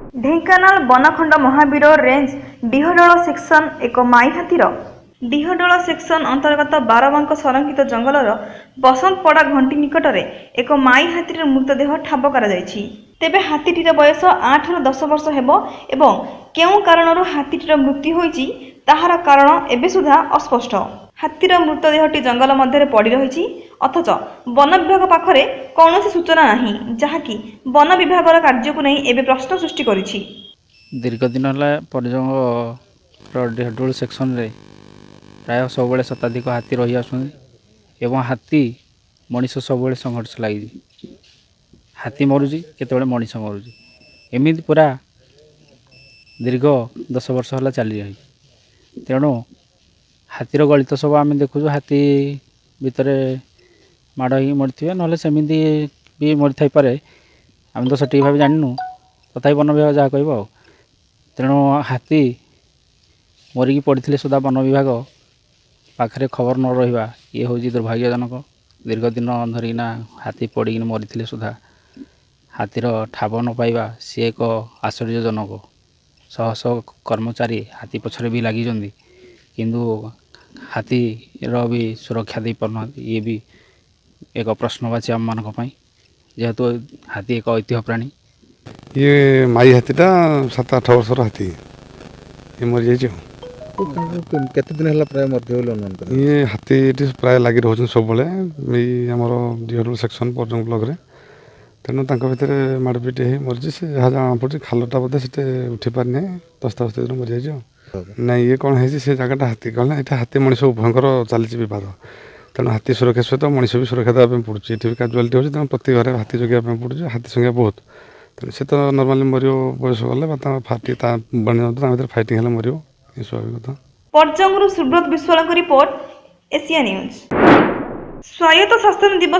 ଢେଙ୍କାନାଳ ବନଖଣ୍ଡ Mahavir range Dihadol section ଏକ ମାଇ ହାତୀର ଡିହଡୋଳ ସେକ୍ସନ ଅନ୍ତର୍ଗତ ବାରବାଙ୍କ ସଂରକ୍ଷିତ ଜଙ୍ଗଲର ବସନ୍ତପଡ଼ା ଘଣ୍ଟି ନିକଟରେ ଏକ ମାଇ ହାତୀର ମୃତଦେହ ଠାବ କରାଯାଇଛି। ତେବେ ହାତୀଟିର ବୟସ 8ରୁ 10 ବର୍ଷ ହେବ ଏବଂ କେଉଁ କାରଣରୁ ହାତୀଟିର ମୃତ୍ୟୁ ହୋଇଛି ତାହାର କାରଣ ଏବେ ସୁଦ୍ଧା ଅସ୍ପଷ୍ଟ। ହାତୀର ମୃତଦେହଟି ଜଙ୍ଗଲ ମଧ୍ୟରେ ପଡ଼ି ରହିଛି, ଅଥଚ ବନ ବିଭାଗ ପାଖରେ କୌଣସି ସୂଚନା ନାହିଁ, ଯାହାକି ବନ ବିଭାଗର କାର୍ଯ୍ୟକୁ ନେଇ ଏବେ ପ୍ରଶ୍ନ ସୃଷ୍ଟି କରିଛି। ଦୀର୍ଘ ଦିନ ହେଲା ପରଜଙ୍ଗର ଡିହଡୋଳ ସେକ୍ସନରେ ପ୍ରାୟ ସବୁବେଳେ ଶତାଧିକ ହାତୀ ରହି ଆସୁଛନ୍ତି ଏବଂ ହାତୀ ମଣିଷ ସବୁବେଳେ ସଂଘର୍ଷ ଲାଗିଛି। ହାତୀ ମରୁଛି, କେତେବେଳେ ମଣିଷ ମରୁଛି, ଏମିତି ପୁରା ଦୀର୍ଘ 10 ବର୍ଷ ହେଲା ଚାଲି ରହିଛି। ତେଣୁ ହାତୀର ଗଳିତ ସବୁ ଆମେ ଦେଖୁଛୁ, ହାତୀ ଭିତରେ ମାଡ଼ ହେଇକି ମରିଥିବେ, ନହେଲେ ସେମିତି ବି ମରିଥାଇପାରେ, ଆମେ ତ ସଠିକ୍ ଭାବେ ଜାଣିନୁ, ତଥାପି ବନ ବିଭାଗ ଯାହା କହିବ ଆଉ। ତେଣୁ ହାତୀ ମରିକି ପଡ଼ିଥିଲେ ସୁଦ୍ଧା ବନ ବିଭାଗ ପାଖରେ ଖବର ନ ରହିବା ଇଏ ହେଉଛି ଦୁର୍ଭାଗ୍ୟଜନକ। ଦୀର୍ଘ ଦିନ ଧରିକିନା ହାତୀ ପଡ଼ିକିନି ମରିଥିଲେ ସୁଦ୍ଧା ହାତୀର ଠାବ ନ ପାଇବା ସିଏ ଏକ ଆଶ୍ଚର୍ଯ୍ୟଜନକ। ଶହ ଶହ କର୍ମଚାରୀ ହାତୀ ପଛରେ ବି ଲାଗିଛନ୍ତି, କିନ୍ତୁ ହାତୀର ବି ସୁରକ୍ଷା ଦେଇପାରୁନାହାନ୍ତି। ଇଏ ବି ଏକ ପ୍ରଶ୍ନବାଚୀ ଆମମାନଙ୍କ ପାଇଁ, ଯେହେତୁ ହାତୀ ଏକ ଐତିହ୍ୟ ପ୍ରାଣୀ। ଇଏ ମାଇ ହାତୀଟା 7 8 ବର୍ଷର ହାତୀ, ଇଏ ମରିଯାଇଛି। ଆଉ କେତେ ଦିନ ହେଲା ପ୍ରାୟ ମରିଥିବ ବୋଲି ଅନୁମାନ କରେ? ଇଏ ହାତୀ ଏଠି ପ୍ରାୟ ଲାଗି ରହୁଛନ୍ତି ସବୁବେଳେ ଏଇ ଆମର ଡିହଡୋଳ ସେକ୍ସନ ପରଜଙ୍ଗ ବ୍ଲକରେ। ତେଣୁ ତାଙ୍କ ଭିତରେ ମାଡ଼ପିଟି ହେଇ ମରିଛି। ସେ ଯାହା ଜଣାପଡ଼ୁଛି ଖାଲଟା ବୋଧେ ସେଠି ଉଠି ପାରିନି, ଦସ୍ତା ବସ୍ତା ଦିନ ମରିଯାଇଛି। ଆଉ ନାଇଁ, ଇଏ କ'ଣ ହେଇଛି ସେ ଜାଗାଟା ହାତୀ କ'ଣ ଏଠି ହାତୀ ମଣିଷ ଉଭୟଙ୍କର ଚାଲିଛି ବିବାଦ। ତେଣୁ ହାତୀ ସୁରକ୍ଷା ସହିତ ମଣିଷ ବି ସୁରକ୍ଷା ଦେବା ପାଇଁ ପଡ଼ୁଛି। ଏଠି ବି କାଜୁଆଲିଟି ହେଉଛି, ତେଣୁ ପ୍ରତି ଘରେ ହାତୀ ଜଗିବା ପାଇଁ ପଡ଼ୁଛି। ହାତୀ ସଂଖ୍ୟା ବହୁତ, ତେଣୁ ସେ ତ ନର୍ମାଲି ମରିବ ବୟସ ଗଲେ, ବା ତାଙ୍କ ଫାଟି ତା ତାଙ୍କ ଭିତରେ ଫାଇଟିଂ ହେଲେ ମରିବ, ଏ ସ୍ୱାଭାବିକ କଥା। ପରଜଙ୍ଗରୁ ସୁବ୍ରତ ବିଶ୍ୱାଳଙ୍କ ରିପୋର୍ଟ, ଏସିଆ ନ୍ୟୁଜ୍। ସ୍ୱାୟତ୍ତ ଶାସନ ଦିବସ